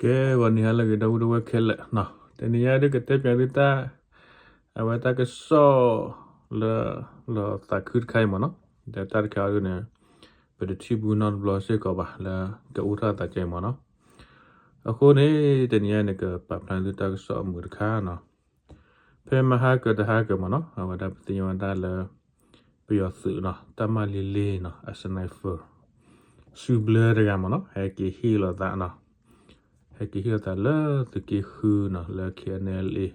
ကဲ ဂီၤနံၤဟါလၢအဂ့ၤ ဒီပုၢ်ဝဲၢ်ခဲလၢာ်နီၤ, တနံၤညါဒုးကတဲပၠးသုတၢ် အဝဲတၢ်ကစီၣ်လၢ လီၤသးခုတခါအံၤမ့ၢ်နီၤ, ဒီးတၢ်တခါအံၤဒုးန့ၣ် ပတထံၣ်ဘူးနီတဘျီစ့ၢ်ကီးဘၣ် လၢကအိၣ်ထီၣ်အသးကဲအံၤမ့ၢ်နီၤ. အဃိန့ၣ် တနံၤညါန့ၣ် ကပာ်ဖျါသုတၢ်ကစီၣ်အမုာ်တခါနီၤ. ဖဲမဟါကတဟါကမ့ၢ်နီၤ အဝဲဒၣ်ပသ့ၣ်ညါဝဲဒၣ်လၢ ပယီၤသုးနီၤ တၢ်မၤလ့လ့နီၤ အ sniper စုဘျၢတဂၤမ့ၢ်နီၤ ဟဲက့ၤဟ့ၣ်လီၤသးနီၤ, ဟဲက့ၤဟ့ၣ်လီၤသးလၢသုးက့ဃုနီၤ လၢ K N L A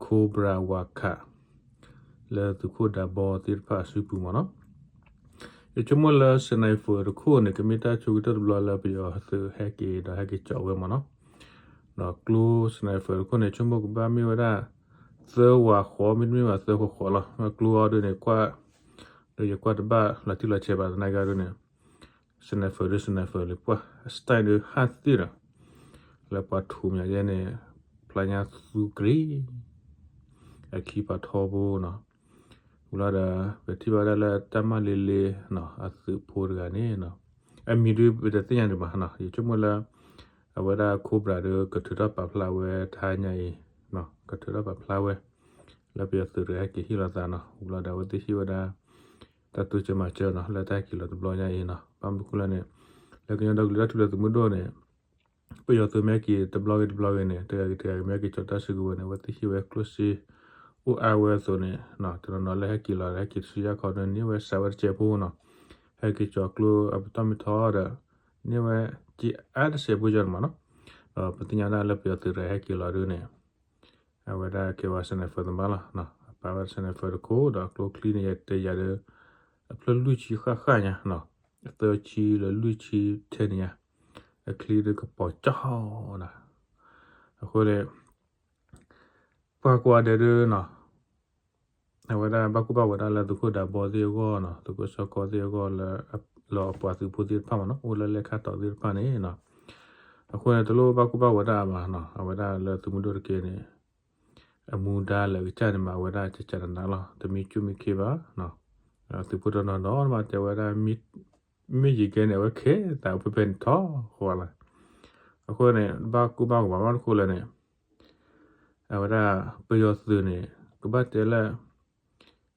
Cobra ဝးခး လၢသုးခိၣ်ဒးဘီသ့ၣ်တဖၣ်အစုပူၤမ့ၢ်နီၤ. ယဆိကမိၣ်လၢ sniper တခိၣ်န့ၣ် ကမ့ၢ်တၢ်ဆိကတၢၢ်တဘျီလၢပယီၤသုးဟဲက့ၤဒီးဟဲက့ၤကၠီးဝဲမ့ၢ်နီၤ. ဒီးကျိ sniper တခိၣ်န့ၣ် ဆိကမိၣ်ကဘၣ်မ့ၢ်ဝဲဒၣ် သၢဝးဃီ မ့တမ့ၢ်ဘၣ်သၢဃီဃီလီၤ. ကျိအီၤဒုးန့ၣ် ကွၢ် ဒီးယကွၢ်တဘၣ်လီၤတံၢ်လီၤဆဲးဘၣ်သနာ်က့ဒုးန့ၣ် sniper ဒုး sniper လံ ပှၢ် style ဒုးဟးသ့ဒီး လၢပှၤထူးမးယဲန့ၣ် ဖျါညါသူကရံ အခံပှၤထီဘိနီၤ. ဝံၤလီၤဒီး ပထံၣ်ဘၣ်ဒၣ်လၢတၢ်မၤလ့လ့နီၤ အသုးဖိတဂၤန့ၣ်နီၤ အမံၤဒုးပတသ့ၣ်ညါဒံးဘၣ်နီၤ. ယဆိကမိၣ်လၢ အဝဲဒၣ် Cobra ဒုးကထုးထီၣ်ပာ်ဖျါဝဲတဟါညါအံၤ ကထုးထီၣ်ပာ်ဖျါဝဲ လၢပယီၤသုးတဂၤဟဲက့ၤဟ့ၣ်လီၤသးနီၤ. ဝံၤလီၤဒီးအဝဲသ့ၣ်ဟ့ၣ်ဝဲဒၣ် တၢ်တိစၢၤမၤစၢၤနီၤ လၢတၢ်ဟဲက့ၤလီၤတဘျီညါအံၤနီၤ. ဘၣ်မနုၤအဃိလဲၣ်န့ၣ် လၢကညီဒီကလုာ်တၢ်ထူၣ်ဖျဲးသုးမုၢ်ဒိၣ်န့ၣ် ပယီၤသုးမ့ၢ်ဟဲက့ၤတဘျီဂ့ၤတဘျီဂ့ၤန့ၣ် တဂၤဂ့ၤတဂၤဂ့ၤ မ့ၢ်ဟဲက့ၤကၠီၤတၢ်စုကဝဲၤန့ၣ် အဝဲသ့ၣ်ဟ့ၣ်ဝဲကျိၣ်စ့ အိၣ်အါဝဲအသိးန့ၣ် တနီၤနီၤလၢဟဲက့ၤလီၤ ဟဲက့ၤဆူယၢ်ခီဒုးန့ၢ်ဝဲစးဝဲတစဲးဖိနီၤ. ဟဲက့ၤကၠီၤကျိအပတီၢ်မ့ၢ်ထီဒီး န့ၢ်ဝဲက့ၤအါတစဲးဖိယီၤန့ၣ်မ့ၢ်နီၤ. ဒီးပသ့ၣ်ညါဒၣ်လၢပယီၤသုးတဂၤဟဲက့ၤလီၤဒုးန့ၣ် အဝဲဒၣ်ကဲဝဲ sniper သမားလီၤ. အပာ်ဝဲ sniper တခိၣ်ဒီးကျိချံန့ၣ် ယတဲယၤဒီး အဖျၢၣ်လွံၢ်ဆံဃၣ်ဃၣ်ညါနီၤ, အသၢဆံလၢလွံၢ်ဆံထဲန့ၣ်ညါ, အချံဒုးကပီၤကၠီနီၤ. အဃိန့ၣ် ပှၤကိးဂၤဒဲးဒုးနီၤ အဝဲဒၣ်ဘၣ်ကူၣ်ဘၣ်ဝဲဒၣ်လၢသုးခိၣ်ဒးဘီသ့ၣ်အဂီၢ်နီၤ, သုးခိၣ်စီကီသ့ၣ်အဂီၢ်လၢ လီၤအပှၤသုးဖိသ့ၣ်တဖၣ်မ့ၢ်နီၤ, အိၣ်လၢလဲၣ်ခါတီၤသ့ၣ်တဖၣ်န့ၣ်နီၤ. အဃိန့ၣ် တလိၣ်ဘၣ်ကူၣ်ဘၣ်ဝဲဒၣ်အါမးနီၤ, အဝဲဒၣ်လၢသုးမုၢ်ဒိၣ်တက့ၢ်န့ၣ် အမူဒါလၢအကစၢ်န့ၣ်မး အဝဲဒၣ်ကကနနလီၤ, တမံကၠိၣ်မံခ့ဘၣ်. သုးဖိတနီၤနီၤမး တဲဝဲဒၣ် မ့ၢ်ယကဲန့ၣ် အဝဲခဲသးဖဲဖဲန့ၣ်ထီၣ်ဃီလီၤ. အဃိန့ၣ် ဘၣ်ကူၣ်ဘၣ်ကဘၣ်မးတခိၣ်လၢန့ၣ် အဝဲဒၣ်ပယီၤသုးန့ၣ် ကဘၣ်တဲလၢ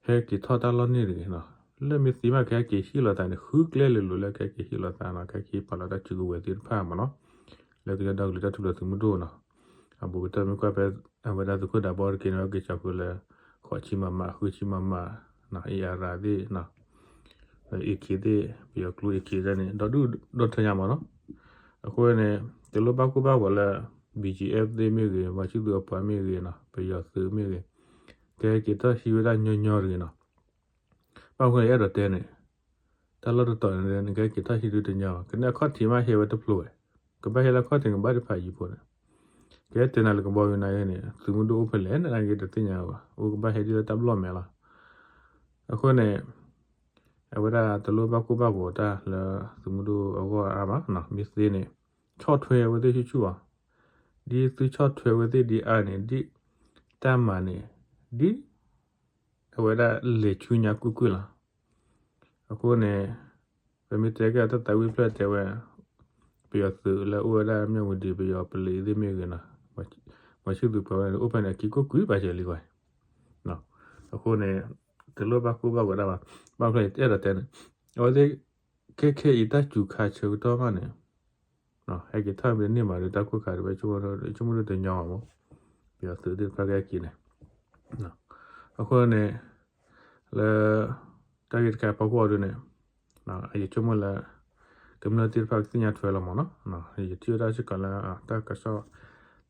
ဟဲက့ၤထီၣ်တၢ်လီၢ်န့ၣ်တဂ့ၤနီၤ, လၢမ့ၢ်သ့မး ကဟဲက့ၤဟ့ၣ်လီၤသးန့ၣ် ဃုကျဲလိၤလိၤလၢကဟဲက့ၤဟ့ၣ်လီၤသးနီၤ, ကဟဲက့ၤပာ်လီၤတၢ်စုကဝဲၤသ့ၣ်တဖၣ်မ့ၢ်နီၤ, လၢကညီဒီကလုာ်တၢ်ထူၣ်ဖျဲးသုးမုၢ်ဒိၣ်နီၤ. အဘူးကတၢၢ်မ့ၢ်ကွၢ်ဖဲ အဝဲဒၣ်သုးခိၣ်ဒးဘီတက့ၢ်န့ၣ် က့ၤကၠီၤဃုာ်လၢ ဃိးဆံမမ ဃုဆံမမ အ့ၣ်အရၤသ့ၣ် အ့ၣ်ခ့သ့ၣ် ပယီၤကျိအ့ၣ်ခ့သ့ၣ်န့ၣ် ဒီဒူၣ်ဒီထၢညါမ့ၢ်နီၤ. အဃိန့ၣ် တလိၣ်ဘၣ်ကူၣ်ဘၣ်ဝဲလၢ B G F သ့ၣ်မ့ၢ်ဂ့ၤ, ပှၤဆံသူအပှၤမ့ၢ်ဂ့ၤနီၤ, ပယီၤသုးမ့ၢ်ဂ့ၤ, ကဟဲက့ၤထီၣ်ဟံးဝဲဒၣ်ညီညီတဂ့ၤနီၤ. ဘၣ်မနုၤဃိန့ၣ် အဲၣ်ဒိးတဲန့ၣ် တၢ်လီၢ်တတီၤန့ၣ် နကဟဲက့ၤထီၣ်ဟံးဒုတညီဘၣ်, ကန့ၢ်အခီၣ်ထံးမးဟဲဝဲတဖျိဝဲ, ကဘၣ်ဟဲလၢအခီၣ်ထံးန့ၣ် ကဘၣ်တဖးယံၤဖိန့ၣ်, ကဟဲတဲနၤလၢကဘီယူၤနၤဂ့ၤန့ၣ် သုးမုၢ်ဒိၣ်အိၣ်ဖဲလဲၣ်န့ၣ် နဂ့ၤတသ့ၣ်ညါဘၣ်, အိၣ်ကဘၣ်ဟဲဒ်လၢတၢ်ဘျီၣ်မဲာ်လီၤ. အဃိန့ၣ် အဝဲဒၣ်တလိၣ်ဘၣ်ကူၣ်ဘၣ်ဂီၤတၢ်လၢသုးမုၢ်ဒိၣ်အဂီၢ်အါမးနီၤ, မ့ၢ်သ့န့ၣ် ဆီၣ်ထွဲဝဲသ့ၣ်ဆူၣ်ဆူၣ်ဘၣ်, ဒ်သုဆီၣ်ထွဲဝဲသ့ၣ်ဒ်အါန့ၣ် ဒ်တၢ်မၤန့ၣ် ဒ် အဝဲဒၣ်လဲၤဆူညါကွ့ၢ်ကွ့ၢ်လီၤ. အဃိန့ၣ် ပမ့ၢ်တဲက့ၤတၢ်သးဝံၣ်ဖျၢၣ်တဲဝဲ ပယီၤသုးလၢအိၣ်ဝဲဒၣ်မၠၣ်ဝတံၤ ပယီၤပလံးသ့ၣ်မ့ၢ်ဂ့ၤနီၤ, ပှၤဆံသူးပှၤဝဲန့ၣ် အိၣ်ဖဲန့ၣ် အက့ၤကိးကွံာ်ဘၣ်စဲးလံဝဲ အဃိန့ၣ် တလိၣ်ဘၣ်ကူၣ်ဘၣ်ဝဲဒၣ်ဘၣ်. ဘၣ်မနုၤဃိလဲၣ် ယအဲၣ်ဒိးတဲန့ၣ် အဝဲသ့ၣ် ခဲခဲအံၤတၢ်စူၤခါဆၢကတီၢ်မးန့ၣ် ဟဲက့ၤထီၣ်မ့ၢ်တန့ၢ်ဘၣ်ဒီး တၢ်ခိၣ်ခါဒီး ပဆိကမိၣ်ဒုတညီဘၣ်မး, ပယီၤသုးသ့ၣ်တဖၣ်ကဟဲက့ၤန့ၣ် အဃိန့ၣ် လၢ တၢ်ဂ့ၢ်တခါအဖီခိၣ်အံၤဒုန့ၣ် ယဆိကမိၣ်လၢ ကမျၢၢ်သ့ၣ်တဖၣ်ကသ့ၣ်ညါထွဲလီၤမးနီၤ. ယထံၣ်ဝဲဒၣ်စ့ၢ်ကီးလၢ တၢ်ကစီၣ်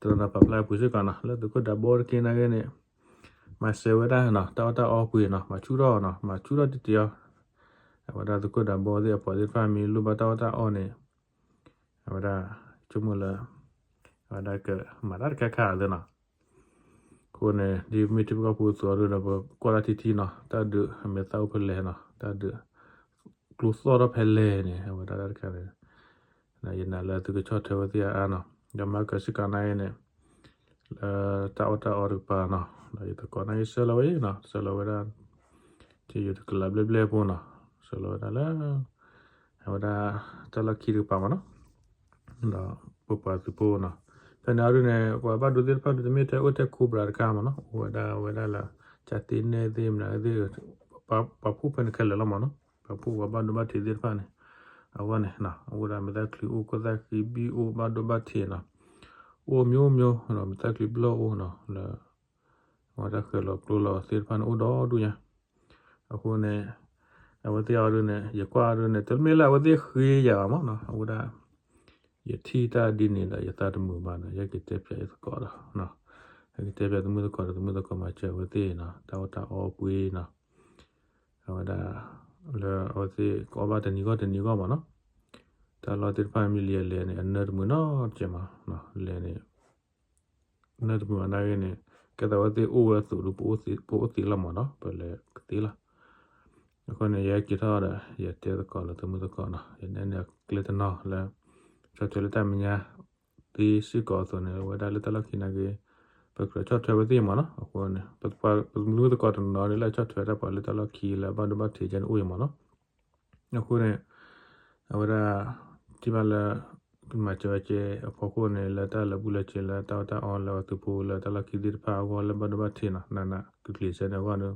တနီၤနီၤပာ်ဖျါအပူၤစ့ၢ်ကီးနီၤ လၢသုးခိၣ်ဒးဘီတက့ၢ်နၤဂ့ၤန့ၣ် မၤစၢၤဝဲဒၣ်နီၤ တၢ်အီၣ်တၢ်အီပှ့ၤနီၤ မၤဆူၣ်ထီၣ်နီၤ မၤဆူၣ်ထီၣ်တ့ၢ်တ့ၢ်အီၤ အဝဲဒၣ်သုးခိၣ်ဒးဘီသ့ၣ်အပှၤသ့ၣ်တဖၣ်မ့ၢ်လိၣ်ဘၣ်တၢ်အီၣ်တၢ်အီန့ၣ် အဝဲဒၣ် ဆိကမိၣ်လၢ အဝဲဒၣ်ကမၤတၢ်တခါခါအသိးနီၤ. အဃိန့ၣ် ဒ်မ့ၢ်ထံဖိကီၢ်ဖိအသိးအီၤဒုဒီး ပကွၢ်တၢ်ထံထံနီၤ တၢ်ဒုးအမဲာ်သၣ်အိၣ်ဖဲလဲၣ်နီၤ တၢ်ဒုး ကျိသီၣ်ထီၣ်ဖဲလဲၣ်န့ၣ် အဝဲဒၣ်တၢ်တခါန့ၣ် ယနာ်လၢသုကဆီၣ်ထွဲဝဲသ့ၣ်အါအါနီၤ ဒီးမၤကၢစ့ၢ်ကီးနၤဂ့ၤန့ၣ် လၢတၢ်အီၣ်တၢ်အီတကပၤနီၤ ဒီးယသကိးနၤဂ့ၤဆှၢလီၤဝဲနီၤ ဆှၢလီၤဝဲဒၣ် ထံယိၤတကလးဘျဲၣ်ဘျဲၣ်ဖိနီၤ ဆှၢလီၤဝဲဒၣ်လၢ အဝဲဒၣ်တၢ်လီၢ်ခံတကပၤမးနီၤ ဒီး ပပှၤသုးဖိနီၤ. ဖဲန့ၣ်အဒိန့ၣ် ပှၤဘၣ်ဒိသ့ၣ်တဖၣ်န့ၣ် တမ့ၢ်ထဲအိၣ်ထဲ Cobra တခါမ့ၢ်နီၤ, အိၣ်ဝဲဒၣ်ဝဲဒၣ်လၢ ကၠၢ်သ့နဲၣ်သ့ၣ်မနုၤသ့ၣ်, ပှၤဖှိၣ်ဖဲန့ၣ်ခဲလၢာ်လီၤမ့ၢ်နီၤ. ပှၤဖှိၣ်ပှၤဘၣ်ဒိဘၣ်ထံးသ့ၣ်တဖၣ်န့ၣ် အဂီၢ်န့ၣ် အိၣ်ဒၣ်မ့ၢ်သၣ်ချံအိၣ် ခိၣ်သၣ်ဃံဘံၣ်အိၣ် ဘၣ်ဒိဘၣ်ထံးနီၤ, အိၣ်မျိုးမျိုးနီၤ, မ့ၢ်သၣ်ချံဘျီၣ်အိၣ်နီၤ, လၢ အဝဲဒၣ်ဃဲၤလီၤကျိလီၤသ့ၣ်တဖၣ်န့ၣ် အိၣ်ဒီဒူၣ်ညါ. အဃိန့ၣ် အဝဲသ့ၣ်အီၤဒုန့ၣ် ယကွၢ်အီၤဒုန့ၣ် တမ့ၢ်လၢအဝဲသ့ၣ်ဃ့ယၤဘၣ်မ့ၢ်နီၤ, အဝဲဒၣ် ယထံၣ်တၢ်ဒ်န့ၣ်ဒီး ယသးတမုာ်ဘၣ်ဒီး ယကတဲပၠးယသကိးဒီး ယကတဲပၠးသမုၣ်သကိးဒီး သမုၣ်သကိးမၤစၢၤအဝဲသ့ၣ်နီၤ, တၢ်အီၣ်တၢ်အီပှ့ၤနီၤ, အဝဲဒၣ် လၢအဝဲသ့ၣ်ကအီၣ်ဘၣ်တနံၤဂီၢ်တနံၤဂီၢ်မ့ၢ်နီၤ, တၢ်လီၢ်သ့ၣ်တဖၣ်မ့ၢ်လံအလဲၤန့ၣ် အနၢတမုာ်နီတစဲးမး, လဲၤန့ၣ် နၢတမုာ်ဘၣ်နာ်ဂ့ၤန့ၣ် ကဲသးဝဲသ့ၣ်အိၣ်ဝဲအသိးဒီး ပအိၣ်သ့လီၤမ့ၢ်နီၤ, ပလဲၤကသ့လီၤ. အဃိန့ၣ် ယဟဲက့ၤထီၣ်ဒီး ယတဲသကိးလၢသမုၣ်သကိးနီၤ, ယနဲၣ်န့ၢ်အကျဲတနီၤလၢ ဆီၣ်ထွဲလၢတၢ်မဲာ်ညါသ့စ့ၢ်ကီးအသိးန့ၣ် အဝဲဒၣ်လၢတၢ်လီၢ်ခံနာ်ဂ့ၤ ပကြၢးဆီၣ်ထွဲဝဲသ့ၣ်မ့ၢ်နီၤ. အဃိန့ၣ် ပသမုၣ်သကိးတနီၤန့ၣ် လၢဆီၣ်ထွဲတၢ်ပှၤလၢတၢ်လီၢ်ခံလၢအဘၣ်ဒိဘၣ်ထံးကဲန့ၣ်အိၣ်အံၤမ့ၢ်နီၤ. အဃိန့ၣ် အဝဲဒၣ် ထံၣ်ဘၣ်လၢ မၤစၢၤဝဲကဲအဖီခိၣ်န့ၣ် လၢတၢ်လၢာ်ဘူၣ်လၢာ်စဲးလၢတၢ်အီၣ်တၢ်အီလၢအသုးဖိလၢတၢ်လီၢ်ခံသ့ၣ်တဖၣ်အဂီၢ် လၢဘၣ်ဒိဘၣ်ထံးနီၤ နးနးကျံၤကျံၤစဲန့ၣ်အဂီၢ်ဒီး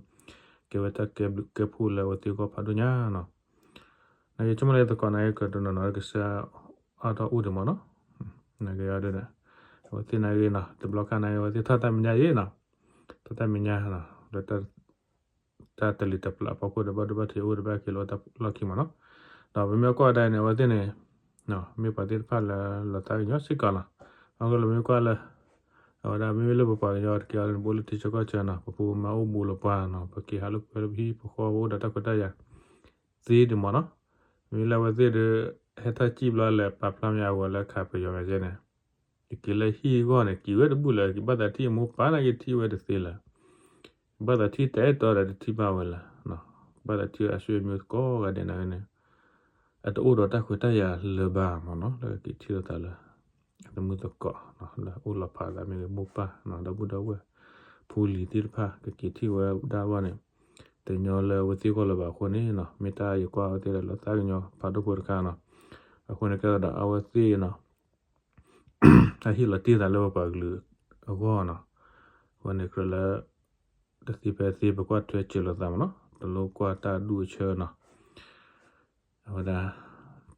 ကဲဝဲတၢ်ကဲဘျုးကဲဖှိၣ်လၢအဝဲသ့ၣ်အဂီၢ်ဖးဒိၣ်ညါနီၤ. နာ်ဂ့ၤ ဆိကမိၣ်လၢယသကိးနာ်ဂ့ၤ ကတနီၤနီၤ ကစၢ်အါထီၣ်အိၣ်ဒံးမ့ၢ်နီၤ. နာ်ဂ့ၤအီၤဒ်န့ၣ် အဝဲသ့ၣ်နာ်ဂ့ၤနီၤ တဘျီခါနာ်ဂ့ၤ အဝဲသ့ၣ်ထီၣ်တၢ်မဲာ်ညါအံၤနီၤ, ထီၣ်တၢ်မဲာ်ညါနီၤ လၢ တၢ်တလံၤတပျၢၤအဖီခိၣ်ဒီး ဘၣ်ဒိဘၣ်ထံးအိၣ်တဘၣ်က့ၤလၢတၢ်လီၢ်ခံမ့ၢ်နီၤ. ဒီးပမ့ၢ်ကွၢ်ဒၣ်န့ၣ် အဝဲသ့ၣ်န့ၣ် မ့ၢ်ပှၤသ့ၣ်တဖၣ်လၢလီၤသးကညီၤစ့ၢ်ကီးလီၤ. အဃိလၢပမ့ၢ်ကွၢ်လၢ အဝဲဒၣ်မ့မ့ၢ်လၢပပှၤကညီတက့ၢ်အီၤန့ၣ် ပအိၣ်လၢထံဆၢကီၢ်ဆၢနီၤ ပဖိပမါအိၣ်ဘူးလီၤပှၤနီၤ ပက့ၤဟးလိာ်ကွဲလၢပဟံၣ်ပဃီ ပအိၣ်ဒီးတၢ်ခွဲးတၢ်ယာ်သ့ဒံးမ့ၢ်နီၤ. မ့မ့ၢ်လၢအဝဲသ့ၣ်ဒီး ဟဲထီၣ်စံၣ်ဘျီလၢပာ်ဖျါမ့ၢ်အဂီၢ်လၢခးပယီၤဂၤကဲန့ၣ် ယက့ၤလၢဟံၣ်အဂီၢ်န့ၣ် က့ၤဝဲတဘူၣ်လၢ ကဘၣ်သးထံၣ်အမိၢ်ပၢ်နာ်က့ၤထံၣ်ဝဲတသ့လၢၤ, ကဘၣ်သးထံၣ်တၢ်အဲၣ်တီဒီးတထံၣ်ဘၣ်ဝဲလၢၤ, ကဘၣ်သးထံၣ်အဆွေမျိုးသကိးဂၤဒဲးနာ်ဂ့ၤန့ၣ် အတအိၣ်ဒီးတၢ်ခွဲးတၢ်ယာ်လၢၤဘၣ်မ့ၢ်နီၤ လၢကက့ၤထံၣ်လိာ်သးလၢ သမုၣ်သကိး လၢအိၣ်လီၤဖးသးမ့ၢ်ဂ့ၤ မိၢ်ပၢ် ဒီပုၢ်ဒီဝဲၢ် ဖိလံၤသ့ၣ်တဖၣ် ကက့ၤထံၣ်ဝဲဒၣ်အဂီၢ်န့ၣ် တညီလၢအဝဲသ့ၣ်အဂီၢ်လၢၤဘၣ်အဃိန့ၣ်နီၤ မ့ၢ်တၢ်ယကွၢ်အဝဲသ့ၣ်ဒီးလီၤသးကညီၤဖးဒိၣ်ဖိတခါနီၤ. အဃိန့ၣ်ကဲသးဒီးအဝဲသ့ၣ်နီၤ အဟ့ၣ်လီၤတ့ၢ်သးလၢပပှၤကလုာ်အဂီၢ်နီၤ. အဃိန့ၣ်ကြၢးလၢ တသ့ဖဲသ့ ပကွၢ်ထွဲစၢၤလိာ်သးမ့ၢ်နီၤ တလိၣ်ကွၢ်တၢ်ဒူၣ်အဆၢနီၤ. အဝဲဒၣ်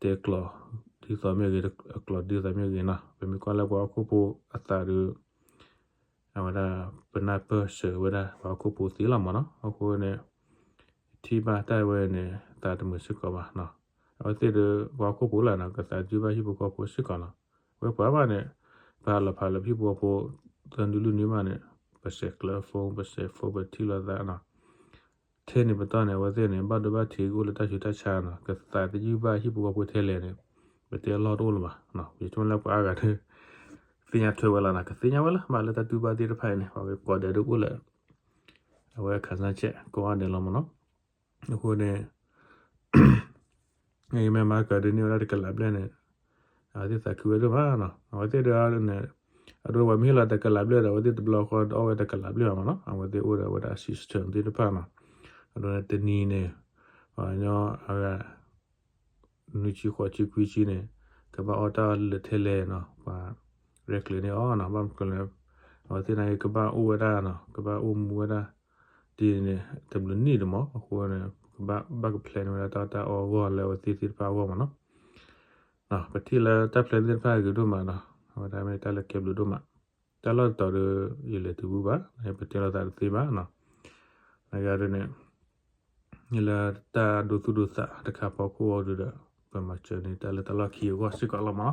တဲကျိာ်ဒ်သိးမ့ၢ်ဂ့ၤ အကျိာ်ဒ်သိးမ့ၢ်ဂ့ၤနီၤ ပမ့ၢ်ကွၢ်လၢပှၤဟီၣ်ခိၣ်ဖိအသးဒီး အဝဲဒၣ် ပနၢ်ပၢၢ်စၢၤဝဲဒၣ်ပှၤဟီၣ်ခိၣ်ဖိသ့လီၤမ့ၢ်နီၤ. အဃိန့ၣ် ထံၣ်ဘၣ်တၢ်ဝဲန့ၣ် သးတမုာ်စ့ၢ်ကီးဘၣ်နီၤ. အဝဲသ့ၣ်ဒီးပှၤဟီၣ်ခိၣ်ဖိလၢနီၤ ကသးဒုဘၣ်ဟံၣ်ဖိဃီဖိစ့ၢ်ကီးနီၤ. ဝဲပှၤဘၣ်န့ၣ် ပဟးလီၤဖးလၢပဟံၣ်ဖိဃီဖိ သၢနွံလွံၢ်နွံဘၣ်န့ၣ် ပစဲးကျၢၤ phone ပစဲး phone ပထံၣ်လိာ်သးနီၤ. ထဲန့ၣ်ပတီၢ်န့ၣ် အဝဲသ့ၣ်န့ၣ် ဘၣ်ဒိဘၣ်ထံးကအိၣ်လၢတၢ်ဆူးတၢ်ဆါနီၤ ကသးတယုၢ်ဘၣ်ဟံၣ်ဖိဃီဖိထဲလဲၣ်န့ၣ် ပတဲအလီၢ်တအိၣ်လၢၤဘၣ်. ယဆိကမိၣ်လၢပှၤအါဂၤဒီး သ့ၣ်ညါထွဲဝဲလီၤနီၤ ကသ့ၣ်ညါဝဲလၢ ဘၣ်လၢတၢ်တူၢ်ဘၣ်သ့ၣ်တဖၣ်အံၤန့ၣ် ပှၤကကိးဒဲးဒိၣ်အိၣ်လၢ အဝဲခးစၢ်ဆဲးကိးဂၤဒဲးလီၤမ့ၢ်နီၤ. အဃိန့ၣ် မ့မ့ၢ်မၤကဒီးန့ၢ်ဝဲဒၣ်တကလးဘျဲၣ်န့ၣ် အဝဲသ့ၣ်သးခုဝဲဒိၣ်မးနီၤ. အဝဲသ့ၣ်ဒီးန့ၣ် အဒိပှၤမ့ၢ်ဟ့ၣ်လီၤတကလးဘျဲၣ်ဒီး အဝဲသ့ၣ်တဘျီဃီတအီၣ်ဝဲတကလးဘျဲၣ်ဘၣ်မ့ၢ်နီၤ. အဝဲသ့ၣ်အိၣ်ဒီးအဝဲဒၣ် system သ့ၣ်တဖၣ်နီၤ. အဒိန့ၣ်တနံၤန့ၣ် ပှၤကညီအဂၤ နွံဆံဃိးဆံခွံဆံန့ၣ် ကဘၣ်အီၣ်တၢ်လၢာ်ထဲလဲၣ်နီၤ ပှၤရဲၣ်ကျဲၤန့ၢ်အီၤနီၤ. ဘၣ်မနုၤလဲၣ် အဝဲသ့ၣ်နာ်က့ ကဘၣ်အိၣ်ဝဲဒၣ်နီၤ ကဘၣ်အိၣ်မူဝဲဒၣ် ဒ်န့ၣ် တဘျုးနံၣ်ဒံးမ့ၢ် အဃိန့ၣ် ကဘၣ် ဘၣ်က plan န့ၢ်ဝဲဒၣ်တၢ်အီၣ်တၢ်အီအဂီၢ်လၢအဝဲသ့ၣ်သ့ၣ်တဖၣ်အဂီၢ်မ့ၢ်နီၤ. ပထံၣ်လၢတၢ် plan သ့ၣ်တဖၣ်ဂ့ၤဒိၣ်မးနီၤ အဝဲဒၣ်မ့ၢ်တၢ်လၢကဲဘျုးဒိၣ်မး တၢ်လီၢ်တတီၤဒီး ယလဲၤတုၤဘူးဘၣ် ပတဲလိာ်သးတသ့ဘၣ်နီၤ. နဂၤဒ်န့ၣ် လၢတၢ်ဒိသူၣ်ဒိသးတခါဖီခိၣ်အီၤဒီး ပမၤစၢၤန့ၢ်တၢ်လၢတၢ်လီၢ်ခံအဂီၢ်စ့ၢ်ကီးလီၤမးန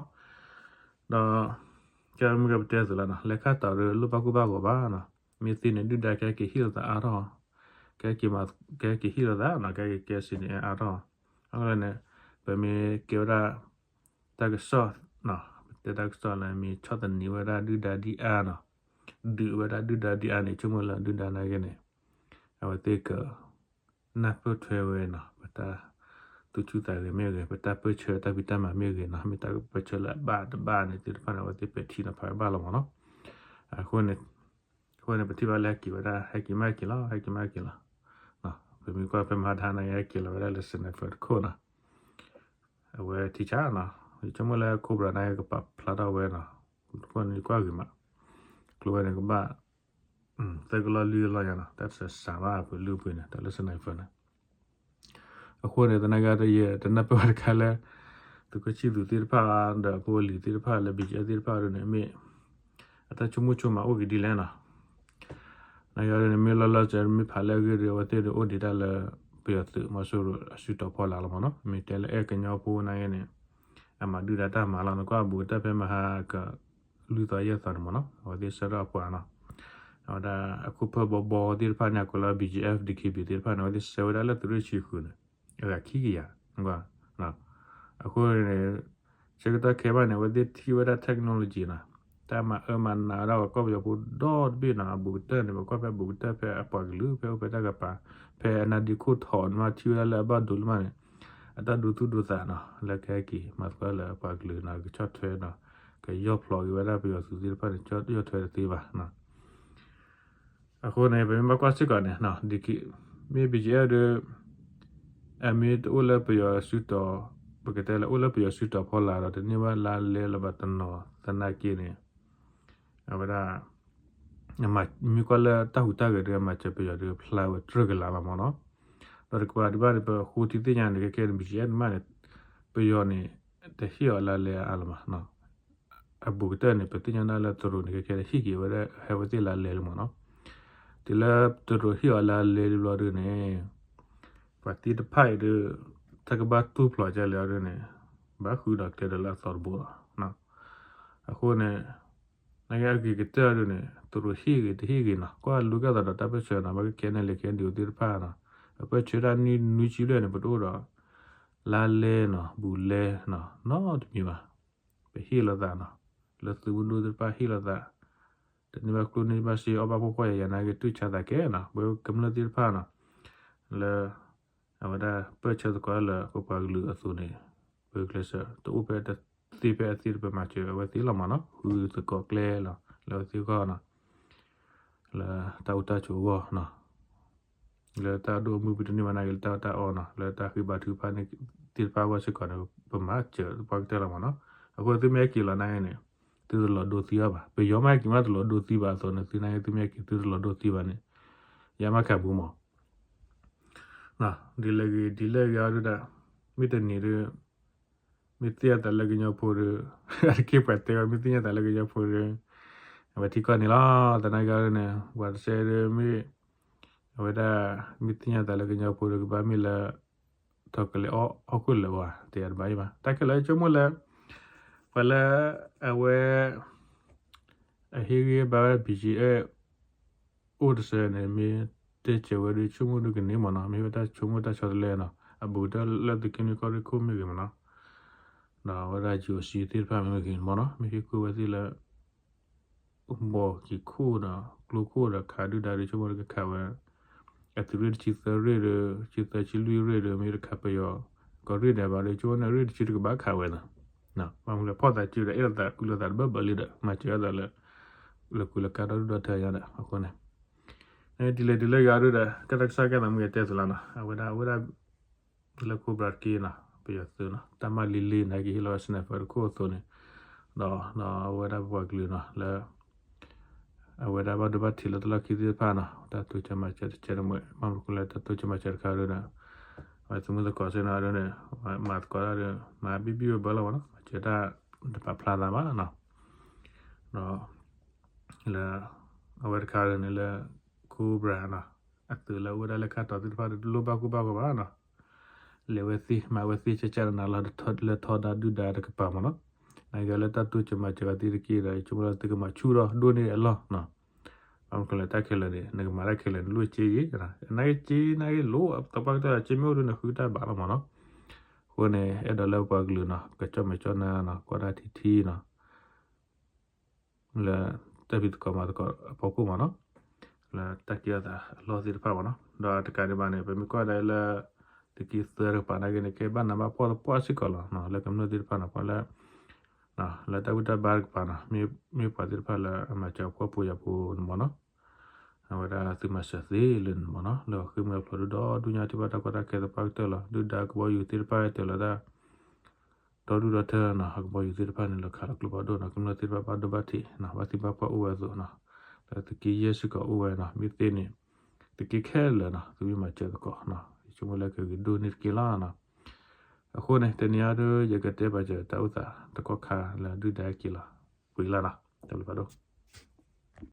ီၤ. ဒီး ကဲမုၢ်ကဲပတဲအသိးလီၤနီၤ လဲၤခါတီၤဒီးလိၣ်ဘၣ်ကူၣ်ဘၣ်ဂီၤဘၣ်နီၤ. မ့ၢ်သ့န့ၣ် ဒုၣ်ဒါကဟဲက့ၤဟ့ၣ်လိာ်သးအါထီၣ် ကဟဲက့ၤမၤ ကဟဲက့ၤဟ့ၣ်လိာ်သးနီၤ ကဟဲက့ၤကဲစံးန့ၣ်အါထီၣ် အဃိန့ၣ် ပမ့ၢ်ကဲဝဲဒၣ် တၢ်ကစီၣ်နီၤ ပတဲတၢ်ကစီၣ်လၢမ့ၢ်ဆီၣ်သနံးဝဲဒၣ်ဒုၣ်ဒါဒ်အါနီၤ ဒုးဝဲဒၣ်ဒုၣ်ဒါဒ်အါန့ၣ် ဆိကမိၣ်လၢဒုၣ်ဒါနာ်က့န့ၣ် အဝဲသ့ၣ်က နၢ်ပၢၢ်ထွဲဝဲနီၤ ပတၢ်သူၣ်ဆူၣ်သးဂဲၤမ့ၢ်ဂ့ၤ ပတၢ်ပၢၢ်ဆၢတၢ်ဖံးတၢ်မၤမ့ၢ်ဂ့ၤနီၤ မ့ၢ်တၢ်ပၢၢ်ဆၢလၢအဘၣ်တဘၣ်န့ၣ်သ့ၣ်တဖၣ်န့ၣ် အဝဲသ့ၣ်ပဲာ်ထံနီၤဖးဘၣ်လီၤမးနီၤ. အဃိန့ၣ် အဃိန့ၣ် ပထံၣ်ဘၣ်လၢဟဲက့ၤဝဲဒၣ် ဟဲက့ၤမးဟဲက့ၤလီၤ ဟဲက့ၤမးဟဲက့ၤလီၤ. ပမ့ၢ်ကွၢ်ဖဲမဟါတဟါန့ၣ် ဟဲက့ၤလီၤဝဲဒၣ်လၢ sniper တခိၣ်နီၤ အဝဲထံဆးနီၤ ဆိကမိၣ်လၢ Cobra န့ၣ်ကပာ်ဖျါထီၣ်ဝဲနီၤ, တဖၣ်န့ၣ်ကွၢ်ဂ့ၤမး, ကျိၤဝဲန့ၣ်ကဘၣ် သၢကလီၢ်လွံၢ်ကလီၢ်ညါနီၤ, တၢ်စးဘၣ်အပှ့ၤလုၢ်ပှ့ၤန့ၣ် တၢ်လၢ sniper န့ၣ် အဃိန့ၣ် သနာ်က့ဒီး ယတနၢ်ပၢၢ်ဝဲတခါလၢ သုးခိၣ်ဆံၣ်သူးသ့ၣ်တဖၣ်ဒီး ဖိလံၤသ့ၣ်တဖၣ်လၢ BGF သ့ၣ်တဖၣ်ဒ်န့ၣ် မ့ၢ် အတၢ်ဆိကမိၣ်ဆိကမးအိၣ်က့ၤဒ်လဲၣ်နီၤ. သနာ်က့ဒီးန့ၣ် မ့ၢ်လီၤလီၤစဲး မ့ၢ်ဖးလၢအဂ့ၢ်ဒီး အဝဲသ့ၣ်ဒီးအိၣ်ဒံးတၢ်လၢ ပယီၤသုးမီၤစိရိၤအစုတီၤဖီလာ်လီၤမ့ၢ်နီၤ, မ့ၢ်တဲလၢအဲၣ်ကညီဖိသနာ်က့န့ၣ် အမၤဒုၣ်ဒါတၢ်မၤလီၤ, နကွၢ်ဘူးကတၢၢ်ဖဲမဟါက လွံၢ်သီယဲၢ်သီန့ၣ်မ့ၢ်နီၤ, အဝဲသ့ၣ်ဆှၢထီၣ်အပှၤနီၤ, အဝဲဒၣ်အခိၣ်ဖၢဘီဘီသ့ၣ်တဖၣ်န့ၣ် အကိးလၢ BGF DKB သ့ၣ်တဖၣ်န့ၣ် အဝဲသ့ၣ်ဆှၢဝဲဒၣ်လၢသုးရ့ၣ်ဆံဃုာ်န့ၣ် အဂၤခံကယၤ, အဃိန့ၣ် ဆၢကတီၢ်ခဲအံၤဘၣ်န့ၣ် အဝဲသ့ၣ်ထံၣ်ဝဲဒၣ် technology နီၤ, တၢ်မၤအၢမၤနးဝဲဒၣ်ပှၤကီၢ်ပယီၤဖိဒီတဘ့ၣ်နီၤ, အဘူးကတၢၢ်န့ၣ် ပကွၢ်ဖဲဘူးကတၢၢ်ဖဲအပှၤကလုာ် ဖဲအိၣ်ဖဲတၢ်ကပၤ ဖဲအနါဒ့ခိၣ်ထီးန့ၣ်မး ထံၣ်ဝဲဒၣ်လၢအဘၣ်ဒိလၢမးန့ၣ် အတၢ်ဒိသူၣ်ဒိသးနီၤ, လၢခဲအံၤက့ၤမၤသကိးလၢအပှၤကလုာ်နီၤ ကဆီၣ်ထွဲနီၤ, ကယီၢ်ဖျိးက့ၤဝဲဒၣ်ပယီၤသုးသ့ၣ်တဖၣ်န့ၣ် ယီၢ်ထွဲတသ့ဘၣ်နီၤ. အဃိန့ၣ် ပမ့ၢ်ဘၣ်ကွၢ်စ့ၢ်ကီးန့ၣ် မ့ၢ် BGF ဒီး အမ့ၢ်တအိၣ်လၢပယီၤစုတီၤ, ပကတဲလၢအိၣ်လၢပယီၤစုတီၤဖီလာ်ဒီး တန့ၢ်ဘၣ်လါလဲလၢၤဘၣ်တနီၤသနာ်က့န့ၣ် အဝဲဒၣ် မ့ၢ်ကွၢ်လၢတၢ်ဟူးတၢ်ဂဲၤဒီး အမၤစၢၤပယီၤဒီးဖျါဝဲတြၢၢ်ကလာ်လီၤမ့ၢ်နီၤ. ဒီးတကပၤဒံးဘၣ်န့ၣ် ပဃိထံသ့ၣ်ညါန့ၣ် ခဲခဲန့ၣ် BGF န့ၣ်မးန့ၣ် ပယီၤန့ၣ် တဟ့ၣ်အီၤလါလဲအါလီၤမးနီၤ. အဘူးကတၢၢ်န့ၣ် ပသ့ၣ်ညါဒၣ်လၢတရူးန့ၣ် ခဲခဲန့ၣ် ဟ့ၣ်က့ၤဝဲဒၣ် ဟဲဝဲသ့ၣ်လါလဲလံမ့ၢ်နီၤ. တုၤလၢတရူးဟ့ၣ်အီၤလါလဲလံဘျီဒုန့ၣ် ပှၤသ့ၣ်တဖၣ်အံၤဒီး တၢ်ကဘၣ်တူၢ်ဖျိးကလဲၣ်အီၤဒုန့ၣ် ဘၣ်ဃုဒီးကျဲဒီးလၢအသီတဘိလီၤ. အဃိန့ၣ် နကဂ့ၤကတၢၢ်ဒုန့ၣ် တရူးဟ့ၣ်ဂ့ၤတဟ့ၣ်ဂ့ၤနီၤ ကွၢ်လိကဲသိးဒီးတၢ်ပၢၢ်ဆၢနီၤ ဘၣ်ကကဲန့ၣ်လၢ ခဲဒုးသ့ၣ်တဖၣ်နီၤ အပၢၢ်ဆၢတၢ်နွံနွံဆံဘျဲၣ်န့ၣ် ပတအိၣ်ဒီး လါလဲနီၤ ဘူးလဲနီၤ နီတမံၤဘၣ်. ပဟ့ၣ်လိာ်သးနီၤ လၢသုးမုၢ်ဒိၣ်သ့ၣ်တဖၣ်ဟ့ၣ်လိာ်သး တန့ၢ်ဘၣ်ကျိၣ်န့ၢ်ဘၣ်စ့ အီၣ်ဘၣ်ဖှီၣ်ဖှီၣ်ယာ်ယာ်နာ်က့ တူၢ်ဆါသးကဲနီၤ ပဝဲကမျၢၢ်သ့ၣ်တဖၣ်နီၤ လၢ အဝဲဒၣ်ပၢၢ်ဆၢသကိးလၢပပှၤကလုာ်အသိးန့ၣ် ပကျဲးစၢးတအိၣ်ဖဲတသ့ဖဲအသ့ တပမၤစၢၤအဝဲသ့ၣ်လီၤမ့ၢ်နီၤ ဃုသကိးကျဲလီၤ လၢအဝဲသ့ၣ်အဂီၢ်နီၤ လၢတၢ်အိၣ်တၢ်ဆိးအဂီၢ်နီၤ လၢတၢ်ဒိၣ်မုၢ်ပတန့ၢ်ဘၣ်နာ်က့ လၢတၢ်အီၣ်တၢ်အီနီၤ လၢတၢ်ဃ့ဘါထုကဖၣ်န့ၣ်သ့ၣ်တဖၣ်အဂီၢ်စ့ၢ်ကီးန့ၣ် ပမၤစၢၤပှၤကတၢၢ်လီၤမ့ၢ်နီၤ အဃိသုမ့ၢ်ဟဲက့ၤလီၤနာ်က့န့ၣ် သုတလီၤဒိသံအီၤဘၣ် ပယီၤမ့ၢ်ဟဲက့ၤမ့ၢ်တလီၤဒိသံဘၣ်အသိးန့ၣ် သုနာ်က့သုမ့ၢ်ဟဲက့ၤသုတလီၤဒိသံဘၣ်န့ၣ် ယမ့ၢ်ခးဘူးမး ဒ်လဲၣ်ဂ့ၤ ဒ်လဲၣ်ဂ့ၤအီၤဒုဒၣ် မ့ၢ်တနံၤဒီး မ့ၢ်သ့ၣ်ညါသးလၢကညီဖိဒီး အတက့ၢ်ပှၤတဲဝဲ မ့ၢ်သ့ၣ်ညါသးလၢကညီဖိဒီး အဝဲထံကီၢ်န့ၣ်လီၤ သနာ်က့န့ၣ် ပှၤတစဲးဒီးမ့ၢ် အဝဲဒၣ် မ့ၢ်သ့ၣ်ညါသးလၢကညီဖိဒီး ကဘၣ်မ့ၢ်လၢ ထီၣ်ကလဲၤအီၣ်ဟီၣ်ခိၣ်လၢၤဝဲ တယၤတဘၣ်အံၤဘၣ် တၢ်ခဲလၢာ်ဆိကမိၣ်လၢ ပှၤလၢ အဝဲ အဟ့ၣ်ဂံၢ်ဘါဝဲ BGF အိၣ်တစဲးန့ၣ် မ့ၢ်တဲစၢၤဝဲဒီး ဆိကမိၣ်ဒုကန့ၢ်မ့ၢ်နီၤ မ့ၢ်ဝဲတၢ်ဆိကမိၣ်တၢ်ဆီတလဲနီၤ အဘူးကတၢၢ်လၢသုးက့နွံကီၢ်ရ့ၣ်ခိၣ်မ့ၢ်ဂ့ၤမ့ၢ်နီၤ ဒီးအဝဲဒၣ် GOC သ့ၣ်တဖၣ်မ့ၢ်ဂ့ၤမ့ၢ်နီၤ မ့ၢ်ဟ့ၣ်ကူၣ်ဝဲသ့ၣ်လၢ ဘီၣ်က့ၤခိၣ်ဒီး ကျိခိၣ်ဒီးခးဒုၣ်ဒါဒီး ဆိကမိၣ်ဒီးကခးဝဲ အသုးရ့ၣ်တဆံသၢရ့ၣ်ဒီး ဆံသၢဆံလွံၢ်ရ့ၣ်ဒီး မ့ၢ်တခးပယီၤ ကီၢ်ရ့ၣ်ဒဲးဘၣ်ဒီး ဆိကမိၣ်န့ၣ် ရ့ၣ်တဆံတကဘၣ်ခးဝဲနီၤ ဘၣ်မနုၤလဲၣ် ဖီၣ်သးစုဒီး အဲၣ်လိာ်သးကူလိာ်သးတဘၣ်ဘၣ်လံဒီး မၤစၢၤအသးလၢ လၢကူလၢကါဒီဒူၣ်ဒီထၢညါဒီး အဃိန့ၣ် ဒ်လဲၣ်ဒ်လဲၣ်ဂ့ၤအီၤဒုဒီး ကဲတၢ်ကစီၣ်ကဲသးမုၢ်ကတဲသုလီၤနီၤ အဝဲဒၣ် အဝဲဒၣ် လၢ Cobra တက့ၢ်နီၤ ပယီၤသုးနီၤ တၢ်မၤလံလံနာ်က့ ဟ့ၣ်လီၤဝဲ sniper တခိၣ်အသိးန့ၣ် ဒီး ဒီးအဝဲဒၣ်ပပှၤကလုာ်နီၤ လၢ အဝဲဒၣ်ဘၣ်ဒိဘၣ်ထံးလၢတၢ်လီၢ်ခံသ့ၣ်တဖၣ်နီၤ တၢ်တိစၢၤမၤစၢၤတစဲးတမှဲၤ ဘၣ်မနုၤလဲၣ် တၢ်တိစၢၤမၤစၢၤတခါဒီး အဝဲသုးမုၢ်သကိးစ့ၢ်နီၤဒီး မၤသကိးတၢ်ဒီး မၤဘံၣ်ဘံၣ်ဘၢဘၢလီၤမ့ၢ်နီၤ မၤစၢၤတၢ်တပာ်ဖျါသးဘၣ်နီၤ ဒီး လၢ အဝဲတခါန့ၣ်လၢ Cobra နီၤ အသုးလၢအအိၣ်ဝဲဒၣ်လၢခါတီၤသ့ၣ်တဖၣ်ဒီး တလိၣ်ဘၣ်ကူဘၣ်ဂီၤဘၣ်နီၤ လဲၤဝဲသ့ မၤဝဲသ့ ကကနၤလီၤ လၢထီဒါဒုၣ်ဒါတကပၤမ့ၢ်နီၤ နာ်က့လၢတၢ်တိစၢၤမၤစၢၤဂၤသ့ၣ်တက့ၢ်ဒီး ယဆိကမိၣ်လၢသုကမၤဆူၣ်ထီၣ်ဒိၣ်န့ၢ်အလီၢ်နီၤ ဘၣ်မနုၤလဲၣ် တၢ်ခဲလၢာ်န့ၣ် နကမၤတၢ်ခဲလၢာ်န့ၣ် လိၣ်စ့ယံၤ နာ်က့စ့နာ်က့လိၣ် သပှၢ်ကတၢၢ်စ့မ့ၢ်အိၣ်ဒုန့ၣ် ဃုတၢ်ဘၣ်လီၤမ့ၢ်နီၤ အဃိန့ၣ် အဲၣ်ဒိးလၢပပှၤကလုာ်နီၤ ကကၠီၣ်မဲာ်ကၠီၣ်နါနီၤ ကွၢ်တၢ်ထံထံနီၤ လၢတၢ်ဖံးသကိးမၤသကိးအဖီခိၣ်မ့ၢ်နီၤ လၢတၢ်ကဲထီၣ်သးအလီၢ်သ့ၣ်တဖၣ်မ့ၢ်နီၤ ဒီးတကးဒံးဘၣ်န့ၣ် ပမ့ၢ်ကွၢ်ဒၣ်လၢ သုးက့သၢတကပၤနာ်က့န့ၣ် ကဲဘၣ်နးဘၣ်ဖှီၣ်သပှၢ်စ့ၢ်ကီးလီၤ လၢကမျၢၢ်သ့ၣ်တဖၣ်နီၤ ပှၤလၢ လၢတၢ်ဘူၣ်တၢ်ဘါတကပၤနီၤ မ့ၢ်ပှၤသ့ၣ်တဖၣ်လၢအမၤစၢၤအဖှီၣ်ဖိယာ်ဖိန့ၣ်မ့ၢ်နီၤ အဝဲဒၣ်သုးမၤစၢၤသ့လၢန့ၣ်မ့ၢ်နီၤ လၢအဃ့ၢ်မှံဟးဖျိးဒုၣ်ဒီဒူၣ်ညါထံၣ်ဘၣ်တၢ်ကီတၢ်ခဲသပှၢ်ကတၢၢ်လီၤ ဒုၣ်ဒါကဘီယူၤသ့ၣ်တဖၣ်ဟဲတၢၤလီၤတၢ် ဒီဒူၣ်ဒီထၢနီၤ ဟးကဘီယူၤသ့ၣ်တဖၣ်န့ၣ် လီၤခးလီၤကျိဖးဒိၣ်နီၤ ကမျၢၢ်သ့ၣ်တဖၣ်ဘၣ်ဒိဘၣ်ထံးနီၤ ဘၣ်သံဘၣ်ပှၢ်အိၣ်ဝဲအသိးနီၤ လၢသုးက့ယဲၢ်စ့ၢ်ကီးအိၣ်ဝဲနီၤ မ့ၢ်သ့န့ၣ် သုးက့ခဲလၢာ်နီၤ သုမ့ၢ်မၤစၢၤသကိးနီၤ ယဆိကမိၣ်လၢကဂ့ၤဒိၣ်န့ၢ်တက့ၢ်လီၤနီၤ အဃိန့ၣ် တနံၤအံၤဒုး ယကတဲပာ်စၢၤတၢ်အိၣ်သးတကီၢ်ခါလၢဒု�ၣ်ဒါအက့ၤလီၤ ပှ့ၤလီၤနီၤ တၢ်ဘျုးဖးဒိၣ်